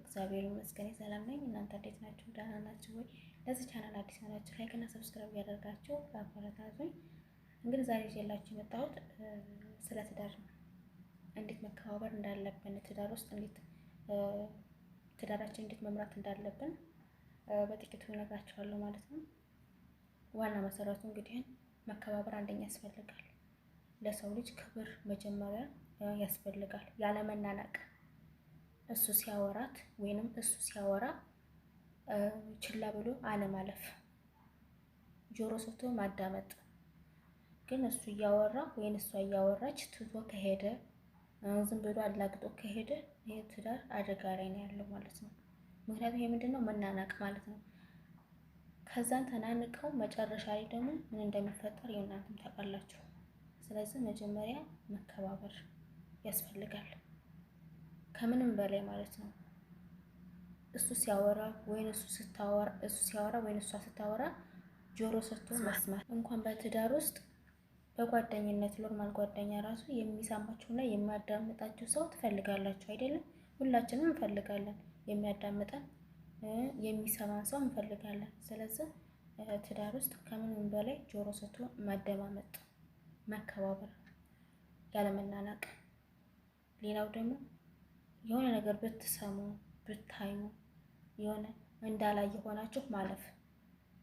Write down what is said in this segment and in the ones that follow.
እግዚአብሔር ይመስገን ሰላም ነኝ። እናንተ እንዴት ናችሁ? ደህና ናችሁ ወይ? ለዚህ ቻናል አዲስ ሆናችሁ like እና subscribe እያደረጋችሁ አበረታቱኝ። እንግዲህ ዛሬ ይዤላችሁ የመጣሁት ስለ ትዳር ነው። እንዴት መከባበር እንዳለብን፣ ትዳር ውስጥ እንዴት ትዳራችን እንዴት መምራት እንዳለብን በጥቂቱ እነግራችኋለሁ ማለት ነው። ዋና መሰረቱ እንግዲህ መከባበር አንደኛ ያስፈልጋል። ለሰው ልጅ ክብር መጀመሪያ ያስፈልጋል። ያለመናናቅ፣ እሱ ሲያወራት ወይንም እሱ ሲያወራ ችላ ብሎ አለማለፍ፣ ጆሮ ሰጥቶ ማዳመጥ። ግን እሱ እያወራ ወይን እሷ እያወራች ትቶ ከሄደ፣ ዝም ብሎ አላግጦ ከሄደ ይህ ትዳር አደጋ ላይ ነው ያለው ማለት ነው። ምክንያቱም ይሄ ምንድን ነው? መናናቅ ማለት ነው። ከዛን ተናንቀው መጨረሻ ላይ ደግሞ ምን እንደሚፈጠር የእናንተም ታውቃላችሁ። ስለዚህ መጀመሪያ መከባበር ያስፈልጋል፣ ከምንም በላይ ማለት ነው። እሱ ሲያወራ ወይን እሱ ስታወራ፣ እሱ ሲያወራ ወይን እሷ ስታወራ ጆሮ ሰጥቶ መስማት። እንኳን በትዳር ውስጥ በጓደኝነት normal ጓደኛ ራሱ የሚሰማችሁና የሚያዳምጣችሁ ሰው ትፈልጋላችሁ አይደለም? ሁላችንም እንፈልጋለን። የሚያዳምጠን፣ የሚሰማን ሰው እንፈልጋለን። ስለዚህ ትዳር ውስጥ ከምንም በላይ ጆሮ ሰጥቶ ማደማመጥ፣ መከባበር፣ ያለመናናቅ። ሌላው ደግሞ የሆነ ነገር ብትሰሙ ብታዩ የሆነ እንዳላየ ሆናችሁ ማለፍ፣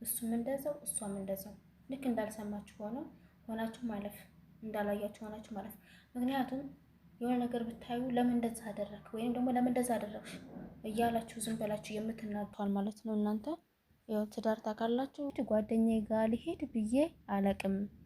እሱም እንደዛው እሷም እንደዛው ልክ እንዳልሰማችሁ ሆነው ሆናችሁ ማለፍ፣ እንዳላያችሁ ሆናችሁ ማለፍ። ምክንያቱም የሆነ ነገር ብታዩ ለምን እንደዛ አደረግ ወይም ደግሞ ለምን እንደዛ አደረግሽ እያላችሁ ዝም ብላችሁ የምትናቷል ማለት ነው። እናንተ ያው ትዳር ታውቃላችሁ። ጓደኛዬ ጋር ልሄድ ብዬ አለቅም።